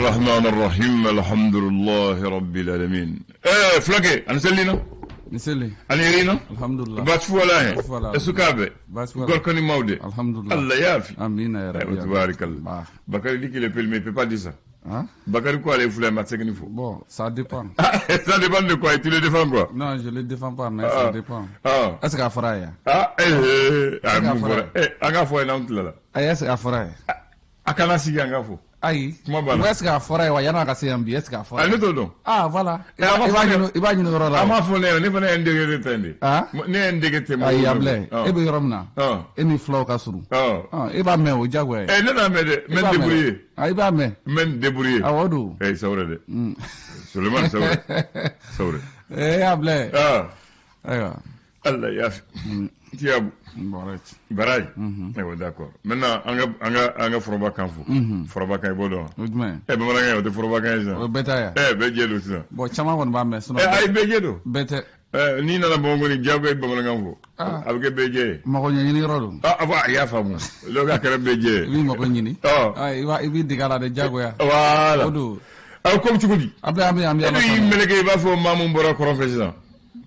الرحمن الرحيم الحمد لله رب العالمين eh fulakɛ ani selina Ni seli ani yerina alhamdulillah baasi foyi la Baasi foyi la. e sukaaɓe Baasi foyi la. gorko ni mawde Alhamdulillah. Allah yaafi Amina ya rabbi. tabarakallah Bah. Bakary dit qu'il est peul mais il peut pas dire ça. Hein? Bakary ko ale fula ma segni fo. Bon, ça dépend. Ça dépend de quoi et tu le défends quoi? Non, je le défends pas, mais Ah. ça dépend. Ah. Est-ce qu'a fɔra ye? Ah, eh, eh, ah, Est-ce qu'a mun fɔra fɔra? Eh, an k'a fɔ a ye n'anw tilala. Ayi, est-ce qu'a fɔra ye? A kana sigi an k'a fɔ. Ayi. Kuma banna. Est-ce qu'a fɔra ye wa yan'a ka se yan bi, est-ce qu'a fɔra Ah, ye? ne t'o dɔn. Ah, voilà. Eh, a ma I b'a fɔ ne- ɲini i b'a ɲini yɔrɔ la. A m'a fɔ ne ye, ne fana ye n dege de ta in de. Ah? Ne ye n dege ten. Ayi, mɔgɔw Ablaye, Ah. e bɛ yɔrɔ min na, Ah. e ni fulaw ka surun. Ah. Ah, e b'a mɛn o diyagoya ye. Eh, ne t'a mɛn dɛ, n I bɛ b'a n mɛn. débrouiller. Ah, i b'a mɛn. N bɛ n débrouiller. Awɔ o don. Eh, c'est vrai dɛ. Sulemani, c'est vrai. C'est vrai. Eh, Ablaye. Ah, Ayiwa. Allah yaafi. Tiyabu. Bɔrɛ. Baraji. Ayiwa, d'accord. Maintenant, an ka foroba kan fɔ. Foroba kan i b'o dɔn wa? O ye jumɛn ye? Eh, bamanankan ye, o tɛ foroba kan ye sisan. O ye bɛɛ ta ye wa? Eh, bɛɛ jɛ don sisan. Bon, caman kɔni b'a mɛn sinon Eh, ayi, bɛɛ jɛ don. bɛɛ tɛ. Eh, n'i nana Bamakɔ ni diyagoya i bɛ bamanankan fɔ. Ah. A bɛ kɛ bɛɛ jɛ ye. Mago ɲɛɲini yɔrɔ don. Ah, ah, a y'a faamu. Donc a kɛra bɛɛ jɛ I ye. b'i mago ɲini. Ah. Ah, i b'i dege a la de diyagoya. Voilà. O don. A ko bɛ cogo di? Ablaye, an bɛ E Ala dun y'i tanu. meleke i b'a fɔ maa mun bɔra kɔrɔn fɛ sisan.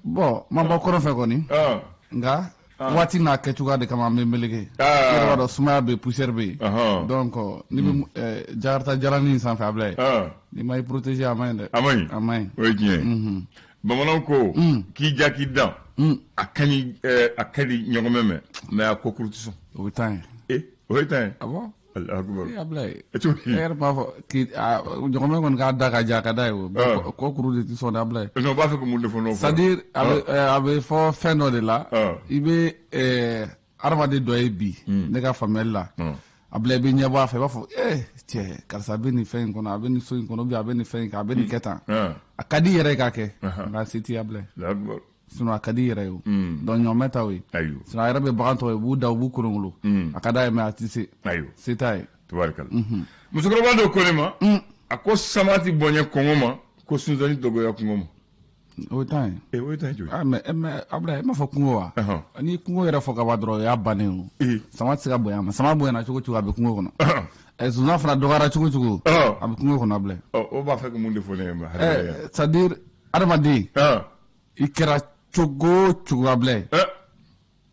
Bon, ma bɔ kɔrɔn fɛ kɔni. Ah. Nka waati n'a kɛcogoya de kama an bɛ meleke. Ah. I yɛrɛ b'a dɔn sumaya bɛ yen, poussière bɛ yen. Ɔhɔn. Donc n'i bɛ Jakarta jalanin in sanfɛ Ablaye. Ah. N'i ma i protéger a man ɲi dɛ. A man ɲi. A man ɲi. O ye tiɲɛ ye. Bamananw ko k'i ja k'i dan. A ka ɲi a ka di ɲɔgɔnmɛ mɛ mais a ko kuru tɛ sɔn. O bɛ taa yen. Eh, o ye tan ye. Ah bon? Alahu akibaru. Eh, Ablaye. E cogo di? E yɛrɛ b'a fɔ k'i a ɲɔgɔnmɛ kɔni k'a da ka ja a ka d'a ye o. Ah. Kɔ kuru de tɛ sɔn dɛ Ablaye. Non, u b'a fɛ ka mun de fɔ n'o fɔra? C'est à dire a bɛ fɔ fɛn dɔ de la. Ah. I bɛ hadamaden dɔ ye bi. Ne ka faamuyali la. Ablaye i bɛ ɲɛbɔ a fɛ i b'a fɔ ee cɛ karisa bɛ nin fɛn in kɔnɔ a bɛ nin so in kɔnɔ ou bien a bɛ nin fɛn in kɛ a bɛ nin kɛ tan. Ah. A ka di i yɛrɛ ye k'a kɛ. Nka se t'i ye Ablaye. Alahu akibaru. Sinon a ka di i yɛrɛ ye o. Donc ɲɔgɔnmɛ ta o ye. Ayiwa. Sinon a yɛrɛ bɛ bagan tɔw ye u b'u da u b'u kolonkolon. A ka d'a ye mais a tɛ se. Ayiwa. Se t'a ye. Tabarikala. Musokɔrɔba dɔ ko ne ma. A ko sama ti bonya kɔngɔ ma ko sunsanni dɔgɔya kungo ma. O ye tan ye. Eh, o ye tan ye joli? Ah mais Ablaye e m'a fɔ kungo wa? Ɔhɔn. N'i ye kungo yɛrɛ fɔ ka ban dɔrɔn o y'a bannen o. Eh. Sama tɛ se ka bonya a ma sama bonyana cogo o cogo a bɛ kungo kɔnɔ. Ɔhɔn. Ɛ sunsan fana dɔgɔyara cogo o cogo. Ɔhɔn. A bɛ kungo kɔnɔ Ablaye. Ɔ, o b'a fɛ ka mun de fɔ ne ye ma hadamadenya? Ɛ c'est à dire adamaden Ah. i kɛra cogo o cogo Ablaye. Eh.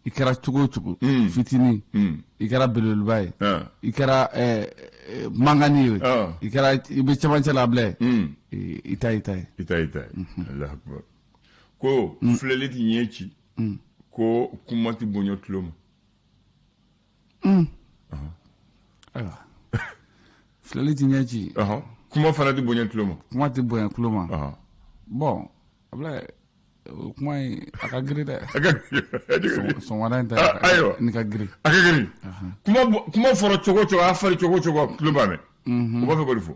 I kɛra cogo o cogo. Fitinin. I kɛra belebeleba ye. Ah. I kɛra mangani ye. Ah. I kɛra i bɛ cɛmancɛ la Ablaye. I ta y'i ta ye. I ta y'i ta ye. Alahu akibaru. Ko filɛli ti ɲɛ ci. Ko kuma ti bonya tulo ma. Ayiwa. Filɛli ti ɲɛ ci. Ɔhɔn. Kuma fana ti bonya tulo ma. Kuma ti bonya tulo ma. Ɔhɔn. Bon Ablaye o kuma in a ka girin dɛ. A ka girin. Sɔgɔmada in ta Ah, ayiwa. nin ka girin. A ka girin. Kuma fɔra cogo o cogo a fɔra cogo o cogo tulo b'a mɛn. U b'a fɛ k'o de fɔ.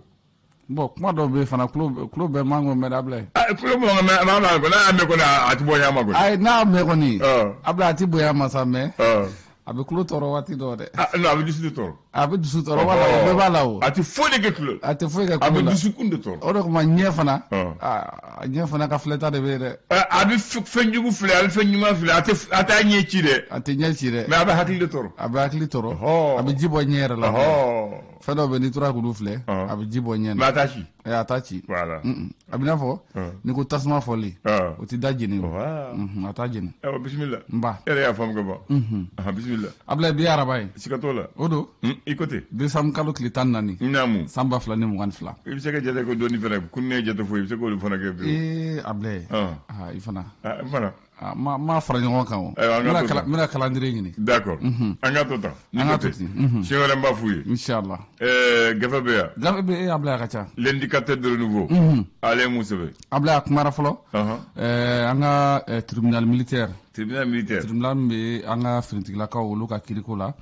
Bon kuma dɔw bɛ yen fana tulo bɛɛ man k'o mɛn dɛ Ablaye. Ah, tulo man k'o mɛn, n'a mɛn n'a y'a mɛn kɔni a ti bonya a ma kɔni. Ayi n'a y'a mɛn kɔni. Ah. Ablaye a ti bonya a ma sa mais. Ah. A bɛ tulo tɔɔrɔ waati dɔw dɛ. Ah, non, a bɛ dusu de tɔɔrɔ. A bɛ dusu tɔɔrɔ wala o bɛɛ b'a la o. A tɛ foyi de kɛ tulo la. A tɛ foyi kɛ A tulo bɛ la. dusukun de tɔɔrɔ. O de kama ɲɛ fana. Ah. A ɲɛ fana ka filɛta de bɛ yen dɛ. A bɛ fɛn jugu filɛ, a bɛ fɛn ɲuman filɛ, a t'a ɲɛ ci dɛ. A tɛ ɲɛ ci dɛ. Mais a bɛ hakili de tɔɔrɔ. A bɛ hakili tɔɔrɔ. Ɔhɔ. A bɛ ji bɔ ɲɛ yɛrɛ la. Ɔhɔ. Fɛn dɔw bɛ yen n'i tora k'olu filɛ. A bɛ ji bɔ ɲɛ na. Mais a t'a ci. Ɛ a t'a ci. Voilà. A bɛ n'a fɔ n'i ko tasuma fɔli. O tɛ da jeni o. Voilà. A t'a jeni. Ayiwa bisimila. N ba. E yɛrɛ y'a faamu ka ban. Ahan, bisimila. Ablaye bi ye araba ye. Siga t'o la. O don. I ko ten. Décembre kalo tile 14. Naamu. San 2022. I bɛ se ka jate ko dɔɔni fana ko ne ye jate fɔ i bɛ se k'olu fana kɛ bi. Ee Ablaye. Ah. Ah, i fana. Ah, n fana. Ah, ma fara ɲɔgɔn kan o. Ayiwa, an ka to tan. N bɛna calendrier ɲini. D'accord. An ka to tan. An ka to ten. Siɲɛ wɛrɛ n b'a f'u ye. Inchallah. Gafe bɛ yan. Gafe bɛ e Ablaye a ka ca. L'indicateur de renouveau. Ale ye mun sɛbɛn? Ablaye a kumara fɔlɔ. An ka tribunal militaire. Tribunal militaire. Tribunal min bɛ an ka finitigilakaw olu ka kiriko la.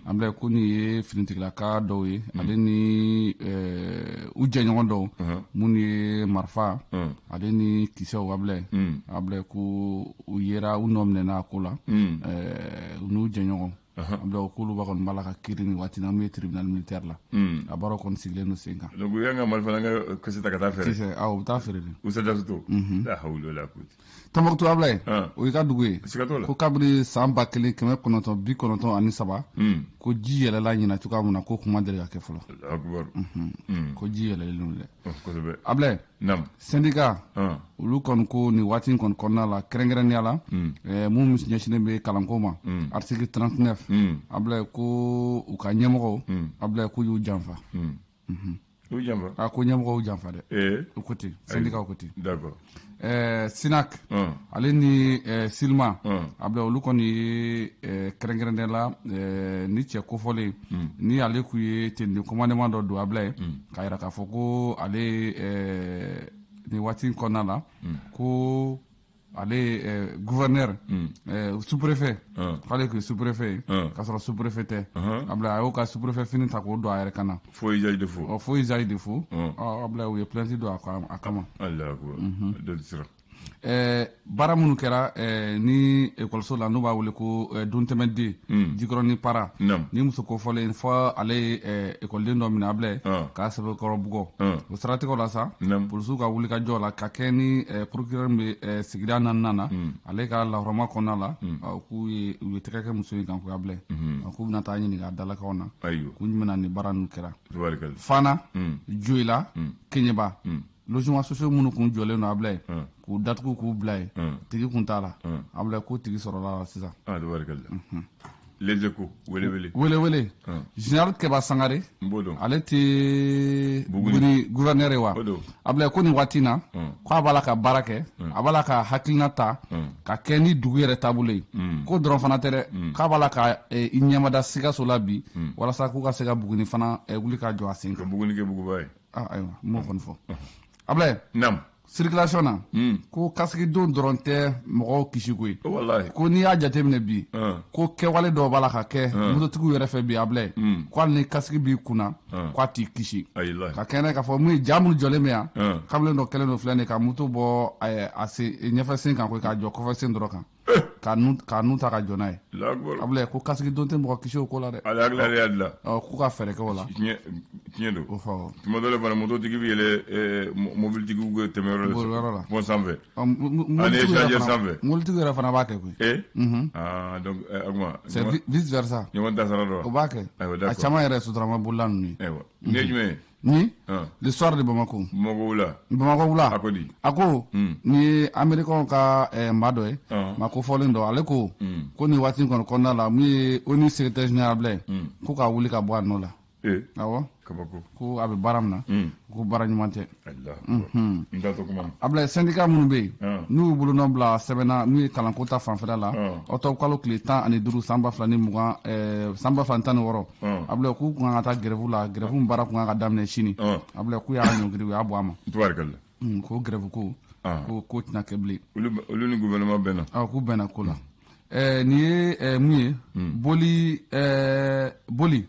Ablaye ko nin ye finitigilaka dɔw ye. Ale ni u jɛɲɔgɔn dɔw. Minnu ye marifa. Ale ni kisɛw Ablaye. Ablaye ko u yera u nɔ minɛna a ko la. U n'u jɛɲɔgɔn. Ablaye o k'olu kɔni b'a la ka kiiri nin waati na min ye tribunal militaire la. A baaraw kɔni sigilen don sen kan. Donc u y'an ka marifa n'an ka kisɛ ta ka taa feere. Kisɛ awɔ u bɛ taa feere de. U sadasu to. La hawla wala quwwata. Tombouctou Ablaye. Ah. O y'i ka dugu ye. Siga t'o la. Ko kabini san 1993. Ko ji yɛlɛla ɲina cogoya min na, ko kuma deli ka kɛ fɔlɔ. Ko ji yɛlɛlen don dɛ. Kosɛbɛ. Ablaye, syndicat olu kɔni ko nin waati in kɔni kɔnɔna la, kɛrɛnkɛrɛnnenya la, mun ɲɛsinnen bɛ kalanko ma, article 39, Ablaye, ko u ka ɲɛmɔgɔw, Ablaye, k'u y'u janfa. U janfa? A ko ɲɛmɔgɔw janfa dɛ, u ko ten, syndicat ko ten. Sinak ale ni Silma, Ablaye, olu kɔni ye kɛrɛnkɛrɛnnenya la ni cɛ kofɔlen ni ale k'u ye tenue de commandement dɔ don, Ablaye, k'a yira k'a fɔ ko ale nin waati in kɔnɔna la, ko ale gouverneur, sous-préfet, k'ale kun ye sous-préfet ye k'a sɔrɔ sous-préfet tɛ. Ablaye, a y'o ka sous-préfet fini ta k'o don a yɛrɛ kan na. Faux usage de faux. Faux usage de faux. Ablaye, u ye plainte don a kama. Baara minnu kɛra ni ekɔliso la, n'u b'a wele ko dontɛmɛden Jikɔrɔni Para, ni muso kofɔlen fɔ ale ye ekɔliden dɔ minɛ, Ablaye, k'a sɛbɛkɔrɔ bugɔ, o siratigɛw la sa, polisiw ka wulikajɔ la ka kɛ ni procureur min bɛ sigida naaninan na, ale ka lahɔrɔma kɔnɔna la, k'u ye u ye tɛgɛ kɛ muso in kan ko Ablaye, k'u bɛna taa ɲininka dalakaw na k'u jumɛn ni baara ninnu kɛra. Fana Joyila, Keɲeba, logement sociaux minnu kun jɔlen don, Ablaye, k'u datugu k'u bila yen, tigi kun t'a la, Ablaye, ko tigi sɔrɔla la sisan. Les Échos, wele wele. Wele wele. Général Keba Sangare, ale tɛ Buguni gouverneur ye wa? Ablaye, ko nin waati in na, ko a b'a la ka baara kɛ, a b'a la ka hakilina ta ka kɛ ni dugu yɛrɛ taabolo ye. Ko dɔrɔn fana tɛ dɛ, k'a b'a la ka i ɲɛmada Sikaso la bi, walasa k'u ka se ka Buguni fana wuli ka jɔ a sen kan. Ka Buguni kɛ buguba ye. Ayiwa, n m'o kɔni fɔ. Ablaye, circulation na, ko kasigidon dɔrɔn tɛ mɔgɔw kisi koyi. Ko n'i y'a jateminɛ bi, ko kɛwale dɔw b'a la ka kɛ mototigiw yɛrɛ fɛ bi, Ablaye, ko hali ni kasigi b'i kunna, ko a t'i kisi. Ka kɛnɛ k'a fɔ mun ye, ja minnu jɔlen bɛ yan, kamalen dɔ kɛlen don filɛ nin ye ka moto bɔ a sen ɲɛfɛ sen kan koyi, k'a jɔ kɔfɛ sen dɔrɔn kan, k'a nun ta ka jɔ n'a ye. Ablaye, ko kasigidon tɛ mɔgɔ kisi o ko la dɛ. K'u ka fɛɛrɛ kɛ o la. Tiɲɛ don. Tuma dɔ la fana, mototigi bɛ yɛlɛ mobilitigiw tɛmɛyɔrɔ la, pont sanfɛ, ani échangeur sanfɛ. Mobilitigiw yɛrɛ fana b'a kɛ koyi. Donc o tuma. C'est vice versa. Ɲɔgɔn dasara dɔ. O b'a kɛ. A caman yɛrɛ ye sotarama bolila ninnu ye. Ayiwa, nin ye jumɛn ye? Ni Le Soir de Bamako. Bamakɔ wula. Bamakɔ wula. A ko di? A ko nin ye Américain ka maa dɔ ye, maa kofɔlen dɔ, ale ko ko nin waati in kɔni kɔnɔna la, mun ye ONU secrétaire général, Ablaye, ko k'a wuli ka bɔ a nɔ la. Awɔ. Kabako. Ko a bɛ baara min na, ko baara ɲuman tɛ. N t'a to kuma na. Ablaye, syndicat minnu bɛ yen, n'u y'u bolonɔ bila sɛbɛn na, n'u ye kalanko ta fanfɛla la, octobre kalo tile 15 san 2020, san 2016, Ablaye, k'u kun kan ka taa grève la, grève min baara kun kan ka daminɛ sini, Ablaye, k'u y'a ɲɔngiri, u y'a bɔ a ma. Tubaarikala. Ko grève ko ko tɛna kɛ bilen. Olu ni gouvernement bɛnna. Awɔ, k'u bɛnna ko la. Nin ye mun ye, boli boli,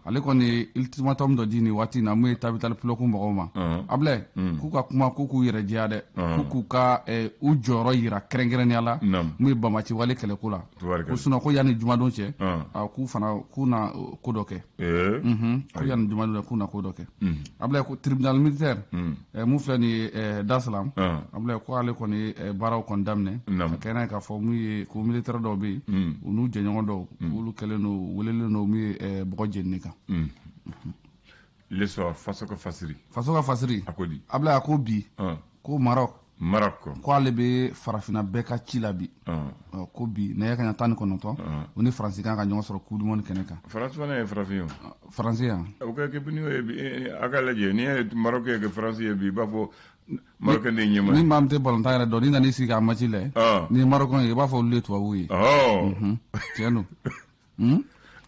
ale kɔni ye ultimatum dɔ di nin waati in na, mun ye Tabital Pulɔku mɔgɔw ma, Ablaye, k'u ka kuma, k'u k'u yɛrɛ jɛya dɛ, k'u k'u ka u jɔyɔrɔ yira kɛrɛnkɛrɛnnenya la, mun ye banbaci wale kɛlɛko la, ko sinon ko yanni jumadon cɛ, k'u fana k'u na ko dɔ kɛ, ko yanni jumadon cɛ k'u na ko dɔ kɛ. Ablaye, ko tribunal militaire mun filɛ nin ye Dasalam, Ablaye, ko ale kɔni ye baaraw kɔni daminɛ ka kɛ n'a ye k'a fɔ mun ye ko militaire dɔw bɛ yen, u n'u jɛɲɔgɔn dɔw, olu kɛlen don welelen don mun ye bɔgɔ jenini kan. Le Soir, Faso ka fasiri. Faso ka fasiri. A ko di? Ablaye, a ko bi ko Maroc. Maroc. Ko ale bɛ farafinna bɛɛ ka ci la bi. Ko bi nɛgɛ kaɲa 19, u ni Faransi kan ka ɲɔgɔn sɔrɔ Coupe du monde kɛnɛ kan. Faransi fana ye farafin ye o. Faransi yan. O ka kɛ bi ye bi, a ka lajɛ n'i ye Maroc ye kɛ Faransi ye bi, i b'a fɔ Maroc de ye ɲɛmaa ye. Ni maa min tɛ balontan yɛrɛ dɔn, n'i nan'i sigi k'a match lajɛ, ni ye Marocain ye, i b'a fɔ olu de ye tubabuw ye. Tiɲɛ don.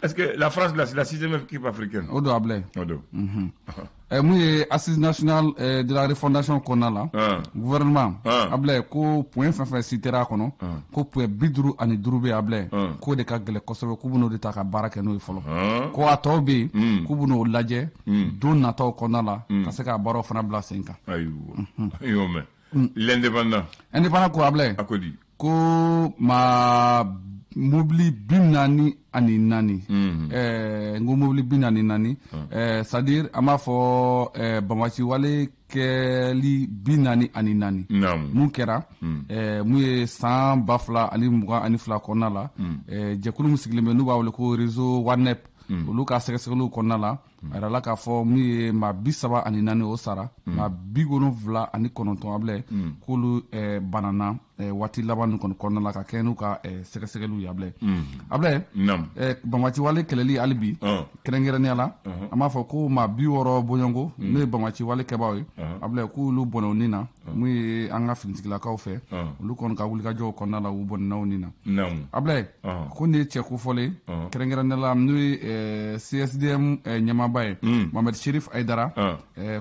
Est-ce que la France, là, c'est la sixième équipe africaine? O don, Ablaye. O don. Mun ye assise nationale de la refondation kɔnɔna la, gouvernement, Ablaye, ko point fɛn fɛn citera a kɔnɔ, ko point 55 bɛ yen, Ablaye, k'o de ka gɛlɛn kosɛbɛ, k'u bɛn'o de ta ka baara kɛ n'o ye fɔlɔ, ko a tɔw bɛ yen, k'u bɛn'o lajɛ don nataw kɔnɔna la ka se k'a baaraw fana bila sen kan. Ayiwa, n y'o mɛn. L'Indépendant. Indépendant ko, Ablaye. A ko di? Ko maa mobili 44, n ko mobili 44, c'est à dire an b'a fɔ banbaci wale kɛli 44 mun kɛra mun ye san 2022 kɔnɔna la, jɛkulu min sigilen bɛ n'u b'a wele ko réseau WANEP. Olu ka sɛgɛsɛgɛliw kɔnɔna la, a yirala k'a fɔ min ye maa 34, o sara, maa 79, Abulayi, k'olu banana waati laban nin kɔni kɔnɔna la ka kɛɲɛ n'u ka sɛgɛsɛgɛliw ye. Abulayi, Abulayi, banbaanciwale kɛlɛli hali bi, kɛrɛnkɛrɛnnenya la, an b'a fɔ ko maa 60 bɔɲɔgɔnko, n'o ye banbaanciwale kɛbaaw ye, Abulayi, k'olu bɔnɛ u ni na mun ye an ka finitigilakaw fɛ, olu kɔni ka wulikajɔw kɔnɔna la, u bɔnɛna u ni na. Abulayi, ko nin ye cɛ kofɔlen, kɛrɛnkɛrɛnnenya la n'o ye CSDM ɲɛmaaba ye, Mohamed Chérif Aïdara,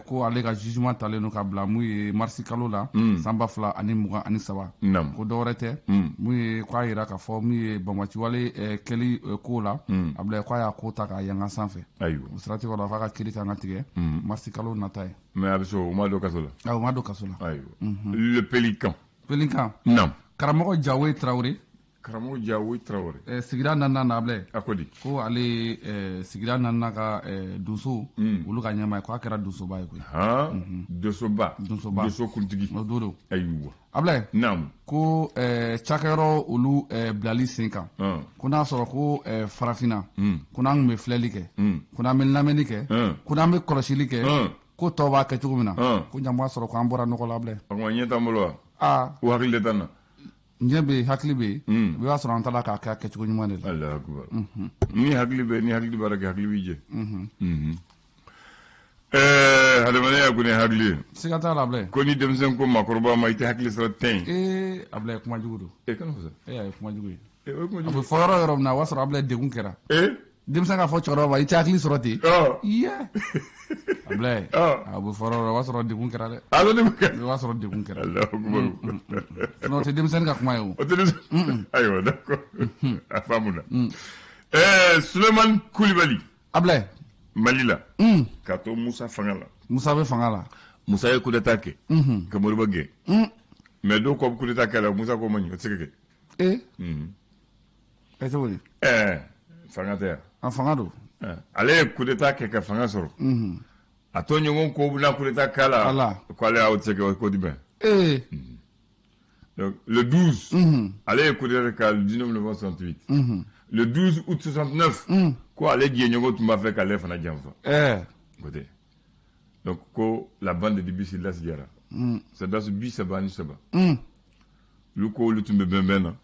ko ale ka jugement talen don ka bila mun ye marisi kalo la san 2023. Ko dɔwɛrɛ tɛ, mun ye k'a yira k'a fɔ mun ye banbaanciwale kɛli ko la, Abulayi, k'a y'a ko ta k'a yanga sanfɛ. O siratigɛ la, k'a ka kiiri kan ka tigɛ marisi kalo nata ye. Mais a bɛ so, o ma don kaso la. O ma don kaso la. Ayiwa, Le Pélican. Pélican. Karamɔgɔ Jawe Traoré. Karamɔgɔ Jawe Traoré. Sigida naaninan na, Abulayi. A ko di? Ko ale ye sigida naaninan ka donso, olu ka ɲɛmaa ye, k'a kɛra donsoba ye koyi. Han, donsoba. Donsoba. Donso kuntigi. O don. Ayiwa. Abulayi. Naamu. Ko cakɛyɔrɔ olu bilali sen kan, ko n'a sɔrɔ ko farafinna, ko n'an tun bɛ filɛli kɛ, ko n'an bɛ lamɛnni kɛ, ko n'an bɛ kɔlɔsili kɛ, ko tɔw b'a kɛ cogo min na, ko ɲa b'a sɔrɔ ko an bɔra nɔgɔ la, Abulayi. O tuma ɲɛ t'an bolo wa? Aa. O hakili de t'an na. Ɲɛ bɛ yen, hakili bɛ yen, i b'a sɔrɔ an taara k'a kɛ a kɛcogo ɲuman de la. Alahu akubar. Ni hakili bɛ, ni hakili baara kɛ, hakili b'i jɛ. Hadamadenya ko ni hakili ye. Siga t'a la, Abulayi. Ko ni denmisɛn ko maakɔrɔba ma i tɛ hakili sɔrɔ tɛn. Ee Abulayi, kuma jugu don. Ee, kana fɔ sa. Ee, a ye kuma jugu ye. Ee, o ye kuma A jugu bɛ fɔ yɔrɔ yɔrɔ min na, o b'a sɔrɔ Abulayi, degun kɛra. Ee. Denmisɛn k'a fɔ cɛkɔrɔba ma i tɛ hakili sɔrɔ ten. Iye. Abulayi. A bɛ fɔ yɔrɔ o b'a sɔrɔ degun kɛra dɛ. A bɛ degun kɛra. O b'a sɔrɔ degun kɛra. Alahu akubar. Sinon o tɛ denmisɛnnin ka kuma ye o. O tɛ denmisɛn. Ayiwa, d'accord. A faamuna. Sulemani Kulibali. Abulayi. Mali la. K'a to Musa fanga la. Musa bɛ fanga la. Musa ye coup d'état kɛ. Ka Modibo gɛn. Mais dɔw ko coup d'état kɛla, Musa ko ma ɲi, o tɛ se ka kɛ. Ee. Ɛ, cogo di? Fanga tɛ yan. A fanga don. Ale ye coup d'état kɛ ka fanga sɔrɔ. A tɔɲɔgɔn ko bɛna coup d'état k'a la. Ko ale y'aw tɛ se kɛ, ko di bɛn. Ee. Donc, le 12, ale ye coup d'état kɛ le 19 novembre 68. Le 12 août 69, ko ale jɛɲɔgɔn tun b'a fɛ k'ale fana janfa. Ko tɛ. Donc, ko la bande de Dibisi lasijara. Sɔrɔdasi 33. Olu ko olu tun bɛ bɛnbɛn na.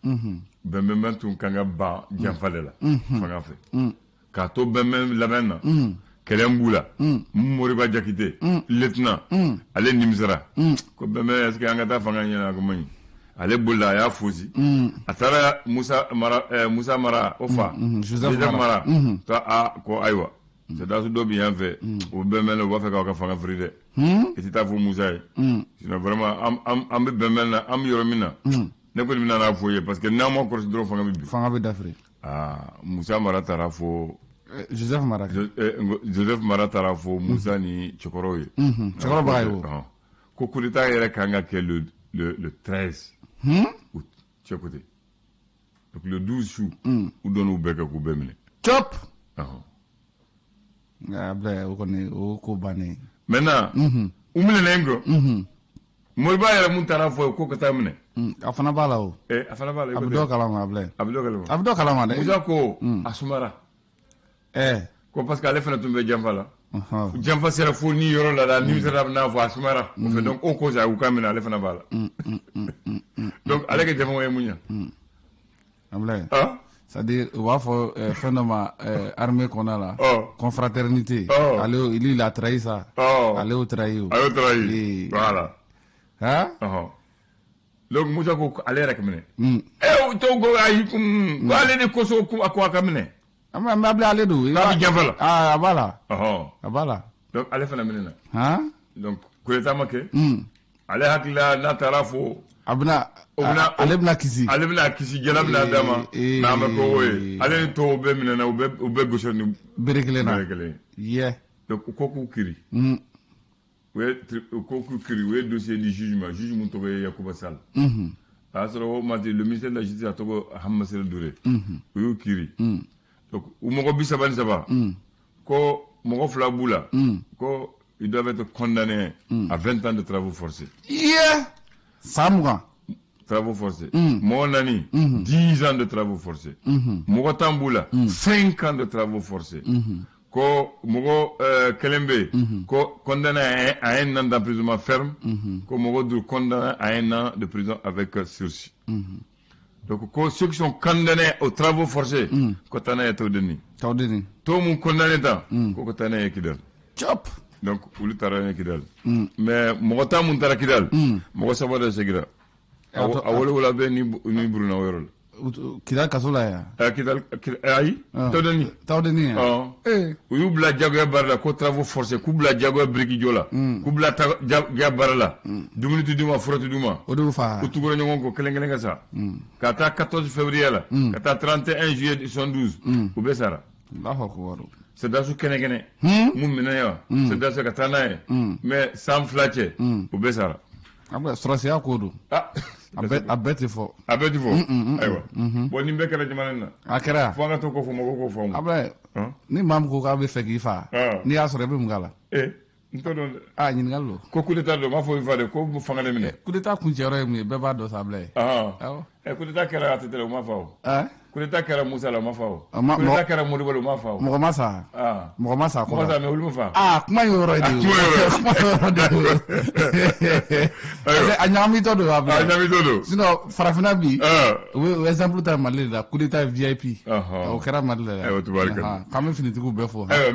Bɛnbɛn tun kan ka ban janfa de la. Fanga fɛ. K'a to bɛnbɛn labɛn na. Kɛlɛ b'u la. Moriba Jakite, lieutenant, ale nimisara. Ko bɛnbɛn, est-ce que an ka taa fanga ɲini, a ko man ɲi. Ale bolila, a y'a fosi. A taara Musa Mara, Musa Mara o fa. Joseph Mara. Ko a ko ayiwa. Sɔrɔdasi dɔ bɛ yan fɛ. O bɛnbɛn na, u b'a fɛ k'aw ka fanga firi dɛ. I tɛ taa fo Musa ye. Sinon vraiment an bɛ bɛnbɛn na, an bɛ yɔrɔ min na. Ne kɔni bɛna n'a fɔ i ye parce que n'an ma kɔlɔsi dɔrɔn, fanga bɛ bin. Fanga bɛ dafiri. Aa, Musa Mara taara fo. Joseph Mara. Joseph Mara taara fo Musa ni cɛkɔrɔw ye. Cɛkɔrɔba ye o. Ko coup d'état yɛrɛ kan ka kɛ le 13 août, cɛ ko ten. Donc le 12 su, u donn'u bɛɛ kɛ k'u bɛɛ minɛ. Cop. Abulayi, o kɔni o ko bannen. Maintenant, u minɛnen kɔ, Moriba yɛrɛ mun taara fɔ ye ko ka taa minɛ. A fana b'a la o. A fana b'a la. A bɛ dɔ kalama, Abulayi. A bɛ dɔ kalama. A bɛ dɔ kalama dɛ. Musa ko a sumara. Ko parce que ale fana tun bɛ janfa la. Janfa sera fo ni yɔrɔ la la, nimisara bɛ n'a fɔ a sumara. O fɛ donc o ko sa u ka minɛ, ale fana b'a la. Donc ale ka janfa ye mun ye? Abulayi. C'est-à-dire u b'a fɔ fɛn dɔ ma armée kɔnɔna la. Confraternité. Ale, lui, il a trahi ça. Ale y'o trahi o. A y'o trahi. Voilà. Han? Donc Musa ko ale yɛrɛ ka minɛ. Tɔw ko ayi, ko ale de kosɔn ko a ko a ka minɛ. An bɛ ale don. K'a bɛ janfa la. A b'a la. A b'a la. Donc ale fana minɛna. Han? Donc coup d'état ma kɛ. Ale hakili la n'a taara fo. A bɛna, ale bɛna kisi. Ale bɛna kisi, jala bɛna d'a ma. Mais a ma kɛ o ye. Ale ni tɔw bɛɛ minɛna, u bɛɛ gosira ni bere kelen na. Bere kelen. Yɛ. Donc u ko k'u kiri. U ko k'u kiri, u ye dossier di juge ma, juge mun tɔgɔ ye Yakuba Sall. A y'a sɔrɔ o waati le ministère de la justice, a tɔgɔ Hamassere Touré. U y'u kiri. Donc u mɔgɔ 33. Ko mɔgɔ fila b'u la. Ko ils doivent être condamnés à 20 ans de travaux forcés. Iye. San 20. travaux forcés. Mɔgɔ 4, 10 ans de travaux forcés. Mɔgɔ 10 b'u la, 5 ans de travaux forcés. Ko mɔgɔ 1 bɛ yen ko condamné à 1 an d'emprisonnement ferme, ko mɔgɔ 5 condamné à 1 an de prison avec sursis. Donc ko ceux qui sont condamnés aux travaux forcés, ko taa n'a ye Tawudeni. Tawudeni. Tɔw mun condamné tan, ko taa n'a ye Kidal. Cop. Donc olu taara n'a ye Kidal. Mais mɔgɔ 10 mun taara Kidal, mɔgɔ 3 de seginna. A 7 bɛ ni Buruna o yɔrɔ la. Kidal kaso la yan. Kidal, ayi, Tawudeni. Tawudeni yan. U y'u bila jagoya baara la ko travaux forcés, k'u bila jagoya biriki jɔ la, k'u bila jagoya baara la, dumuni tɛ d'u ma, fura tɛ d'u ma. O de y'u fa. U tugura ɲɔgɔn kɔ kelen kelen ka sa. Ka taa 14 février la, ka taa 31 juillet 72, u bɛɛ sara. Allahu akbar. Sɔrɔdasiw kɛnɛ kɛnɛ. Mun minɛ yan, sɔrɔdasiw ka taa n'a ye. Mais san 2 cɛ, u bɛɛ sara. Sɔrɔdasiya ko don. A bɛɛ tɛ fɔ. A bɛɛ tɛ fɔ. Ayiwa. Bon nin bɛɛ kɛra jamana in na. A kɛra. Fo an ka to k'o fɔ mɔgɔw k'o faamu. Abulaye. Ni maa min ko k'a bɛ fɛ k'i fa. N'i y'a sɔrɔ i bɛ mun k'a la? N t'o dɔn dɛ. Aa, ɲininkali don. Ko coup d'état don, n m'a fɔ i fa de ko fanga de minɛ. Coup d'état kuncɛyɔrɔ ye mun ye, bɛɛ b'a dɔn sa, Abulaye. Awɔ. Coup d'état kɛra ATT la, u ma fa o. Coup d'état kɛra Musa la, u ma fa o. Coup d'état kɛra Modibo la, u ma fa o. Mɔgɔ ma sa. Mɔgɔ ma sa. Mɔgɔ ma sa, mais olu ma fa. Aa, kuma in yɔrɔ de ye. Kuma yɔrɔ de ye. A ɲagamitɔ don, Abulaye. A ɲagamitɔ don. Sinon farafinna bi, u bɛ exemple ta Mali de la, coup d'état VIP. O kɛra Mali de la. Ayiwa, tubaarikala. K'an bɛ finitigiw bɛɛ fo. Ayiwa.